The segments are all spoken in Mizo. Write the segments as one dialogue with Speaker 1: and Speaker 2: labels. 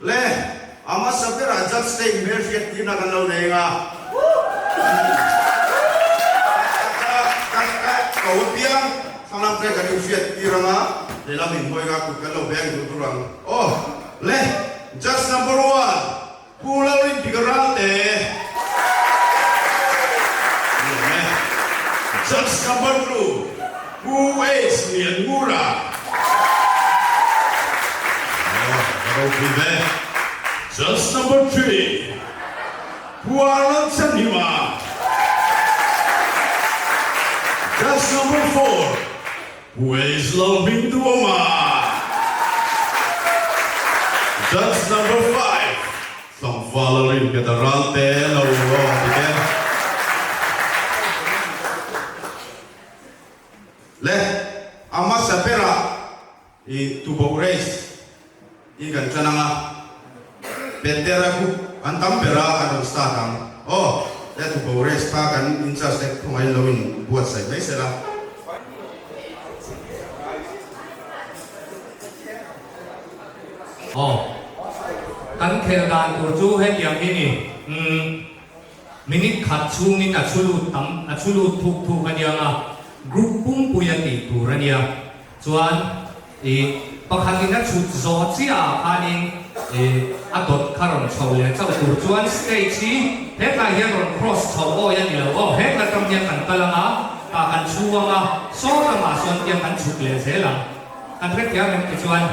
Speaker 1: Le, a hmasa berah judge te inhmelhriat tirna kan lo nei anga. Ka ka ka ko apiang thlang lam te kan inhriat tir anga, lehlam inhawi anga kut kan lo beng duh tur ang. Aw, le, judge number one, Pu Lalrinpika Ralte. Nuam e. Judge number two, Pu H Lianngura. Aw, ka ropui ve. Judge number three, Pu Arnold Chanhima. Judge number four, Pu H Lalhmingduama. Judge number five, Tlangval Lalrinngeta Ralte lo rawn ti te. Le, a hmasa berah i tuboh race in kan tan ang a, Petera group an tam ber a an rawn start ang. Aw, le tuboh race kha kan in charge te khawngaih lo in buatsaih mai sela.
Speaker 2: Aw, kan khel dan tur chu hetiang hi ni. Umm, minute khat chhungin a chhu lut tam, a chhu lut thuk thuk a nia nga, group pumpui a tih tur a nia. Chuan i pakhatin a chhut zawh chiah ah khanin i a dawt kha rawn chho leh chauh tur chuan stage hi hetlai hian rawn cross chho awi a ni lo aw, hetlai ram hian kan kal ang a, tah kan chhu ang a, saw ramah sawn tiang kan chhuk leh zel ang. Kan hrethiam em tichuan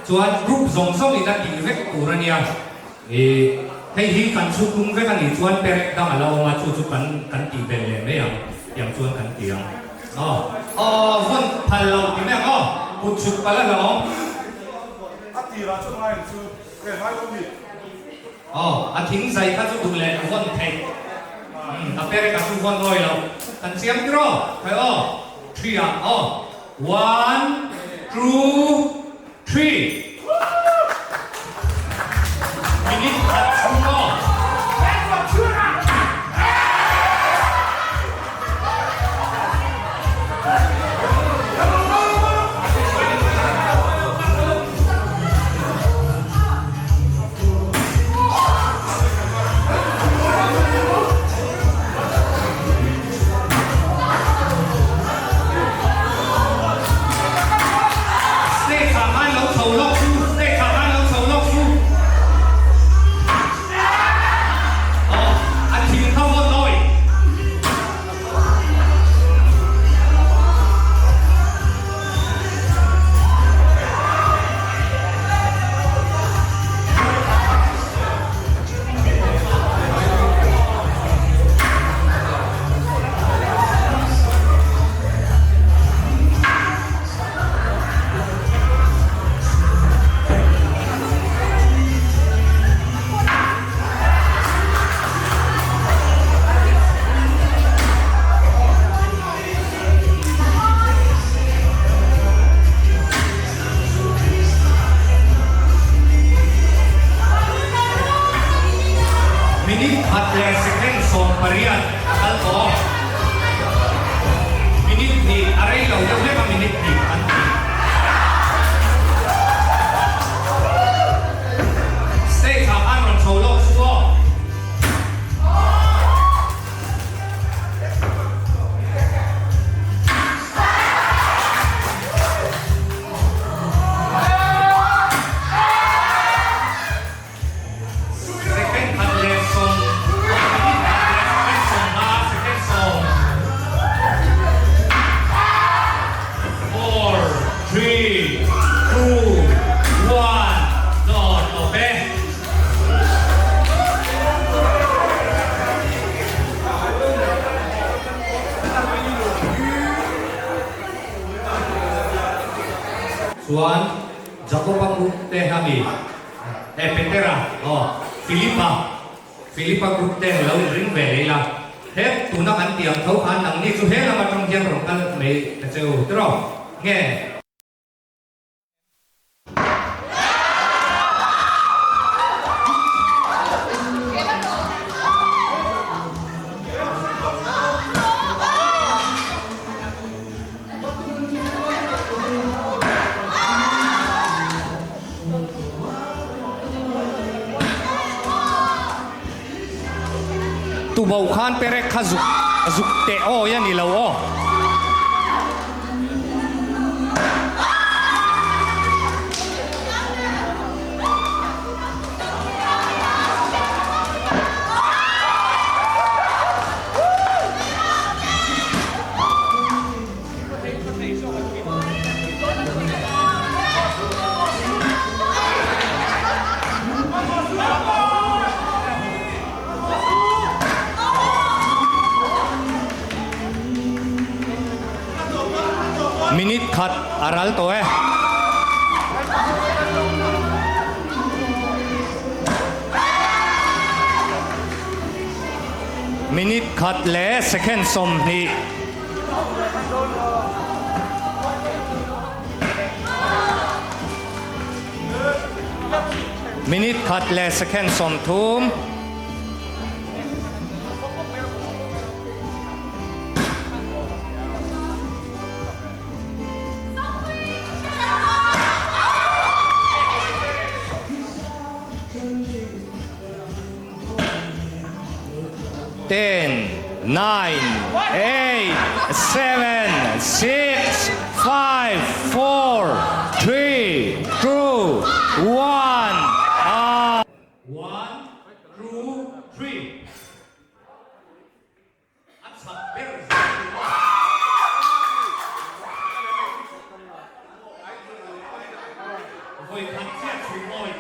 Speaker 2: chuan group zawng zawngin a tih vek tur a nia. I hei hi kan chhu tum vek a nih chuan perek dang a la awm a, chu chu kan kan tih belh leh mai ang tiang chuan kan ti ang. Aw. Aw vawn phal lo ti mai ang aw, kut chhuk palh a la awm.
Speaker 3: A tirah chuan ngai ang chu e ngai lo mi.
Speaker 2: Aw, a thing zai kha chu duh leh vawn theih. Umm, a perek a chu vawn ngawi lo. Kan chiang tir aw, khai aw, three ah aw, one, two, Three. Minute khat chhung aw. Stage ah khan lo chho lawk su, stage ah khan lo chho lawk su. Aw, a thing kha vawn awi. Minute khat leh second 18 a kal tawh. Minute hnih a rei lo deuh hlek a minute hnih an ti. Stage ah khan rawn chho lawk chu aw. Second khat leh sawm minute khat leh second 15 second sawm four three two one dawt awp e. Chuan Jakoba group te a mi. E Petera, aw, Philipa, Philipa group te lo inring ve leh ila. He tuna kan tih ang tho khan nangni chu he lam atang hian rawn kal mai ta che u tiraw? Nge? Tuboh khan perek kha zuk zuk teh awi a ni lo aw. Minute khat a ral tawh e. Minute khat leh second 20. Minute khat leh second 30. Ten, nine, eight, seven, six, five, four, three, two, one, ah. One, two, three. A chak ber zel tur a. Vawi khat chiah chhun awi.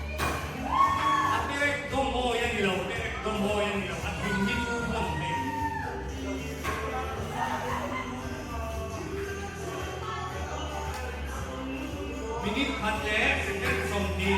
Speaker 2: A perek dawmhawi a ni lo, perek dawmhawi a ni lo, a thing hi chu hman theih. Minute khat leh second 20.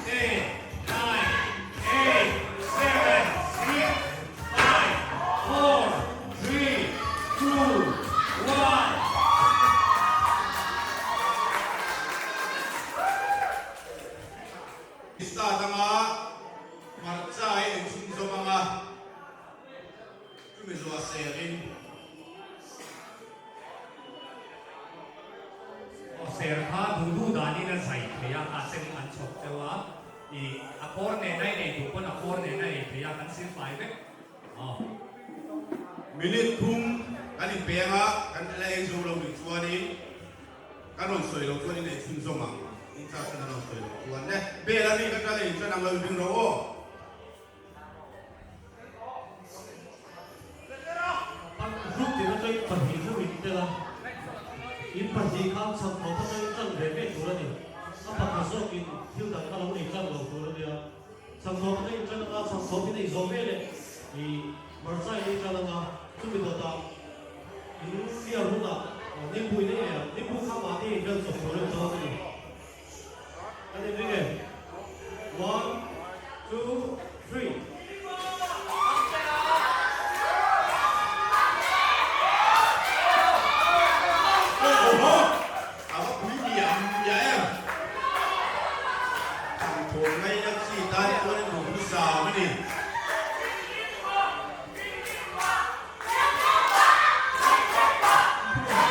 Speaker 2: Ten, nine, eight, seven, six, five, four, three, two, one.
Speaker 1: Start anga hmarcha a inchhungzawm anga chumi zuah serin.
Speaker 2: Aw ser kha duh duh danin a zai thei a, a sen an chhawp deuh a, ih a kawr nen a inei duh pawn a kawr nen a ei thei a, kan silfai vek aw.
Speaker 1: Minute thum kan inpeng a, kan la ei zo lo nih chuanin kan rawn sawi loh chuan in ei chhunzawm ang, in charge ten an rawn sawi loh chuan le bel a rik atang ei chuan ang lo inring rawh aw.
Speaker 4: Group tin atangin pahnih zeuh in tel a, in pahnih khan chhan tawp atangin tan ve ve tur a ni. A pakhat zawkin thil dang a lo ei tan lo tur a nia. Chhan tawp atangin tan anga chhan tawp in ei zawh ve leh i hmarcha in ei tan anga chumi dawtah in fiar hunah nimbu in ei leh ang. Nimbu kha mahni in vel chawp tur a ni dawn a ni. Kan inring e. One, two, three.
Speaker 1: Oho! A va pui miah miah em? Thangthawn mai na chi tan chuan in hmu zam a ni.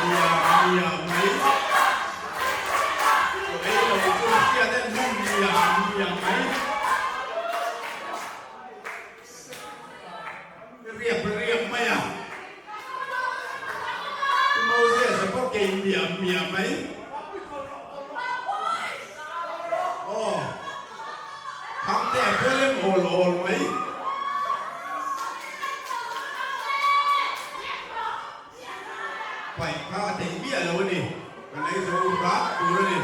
Speaker 1: Miah miah mai. Thangte a pawh lem awl awl mai. Paih kha a theih miah lo a ni. Kan ei zo rat tur a ni.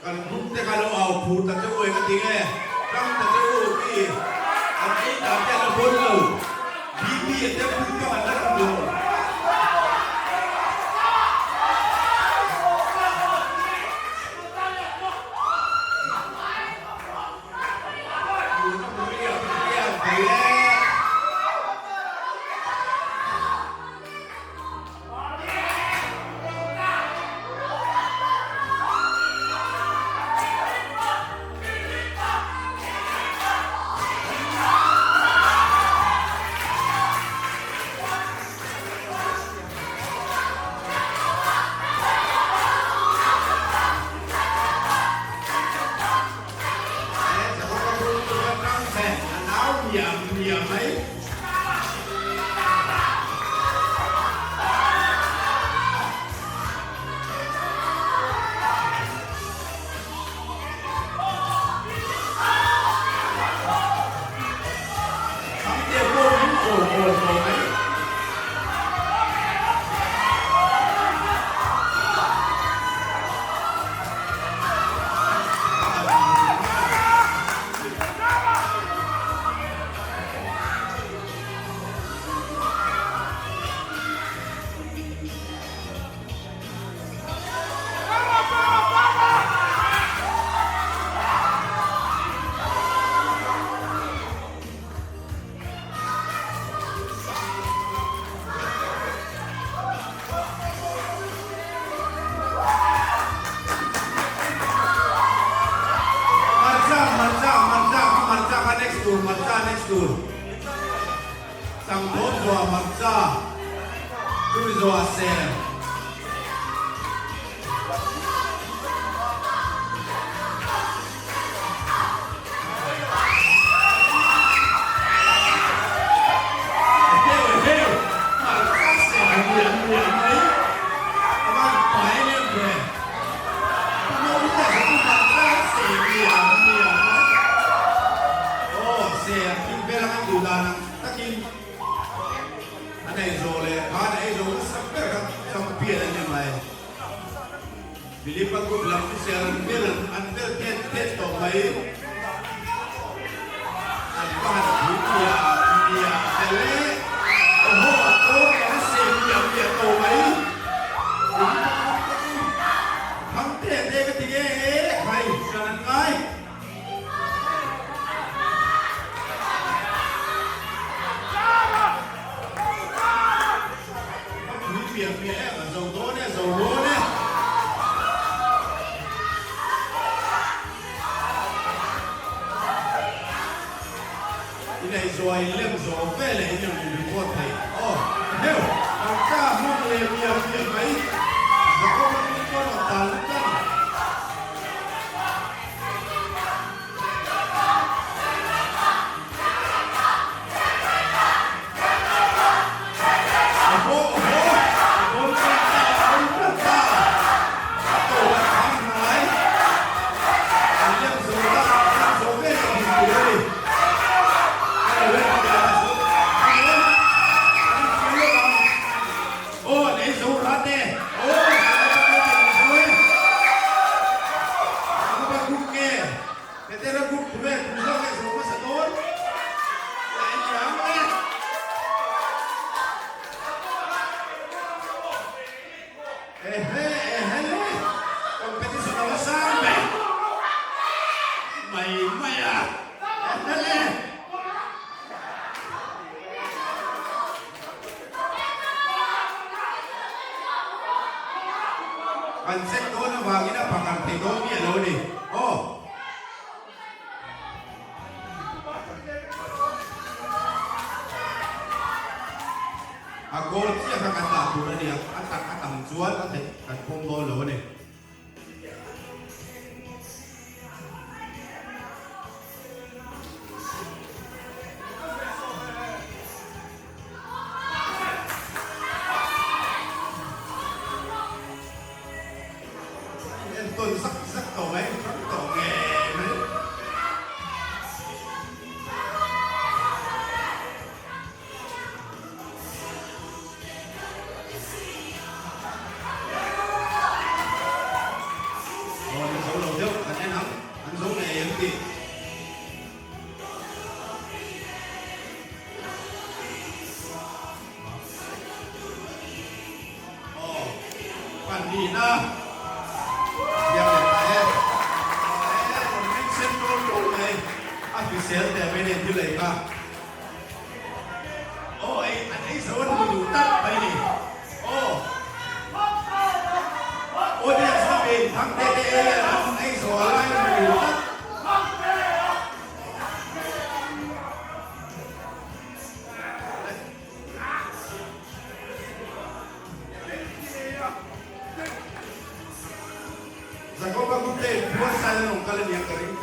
Speaker 1: Kan group te kha lo au phur ta che u eng a ti nge? Tang ta che u ki an ei dan te an la bawn lo. BP a te pui pang an la tum lo. Hmarcha hmarcha hmarcha kha hmarcha kha next tur hmarcha next tur Sangthawm zawha hmarcha chumi zawha ser. Philip a kut lam chu ser an vel an vel tet tet tawh mai. An va han pui miah miah fel e. Awhaw a kawr leh a seh miah miah tawh mai. Philip a kut te chu thang te te ka ti nge e khai hran an ngai. A pui miah miah em a zo dawn e zo dawn e. In ei zuai lem zawh ve leh in rawn report thei aw heuh tangka hmang leh miah miah mai Jacob a tum chuan rawn tal lut a ni. A haw a haw a bawn tan ta a bawn tan ta a to a thang hnai an lem zo ta an lem zo ve leh hmu tur a ni a lo en ta a zo a lo an infiam lawk ang aw an ei zo rat e aw zo e a kuk nge. Petera group tu ve tu zawk e zo hmasa dawn la en hram e. Ehe ehe le competition a va sang ve mai mai a ehe le. Kan check dawn avangin a pakhat thei dawn mi a lo ni aw. A goal chiah kha kan dah tur a ni a, a tak a tam chuan a theih kan pawm dawn lo a ni. tawn zak zak tawh mai, hrang tawh ngei mai. Aw an zo lo deuh kan en ang, an zo ngei em tih. Aw pahnihna biak leh ta e. E rawn meng sen rawl rawl mai a hrisel teh mai nen thil ei kha. Aw ei an ei zo an hmu duh tak mai ni. Aw audience lamin Thangte te an ei zo a lai an hmu duh tak. Jakoba Gupte in Buatsaih an rawn kal aniang ka ring.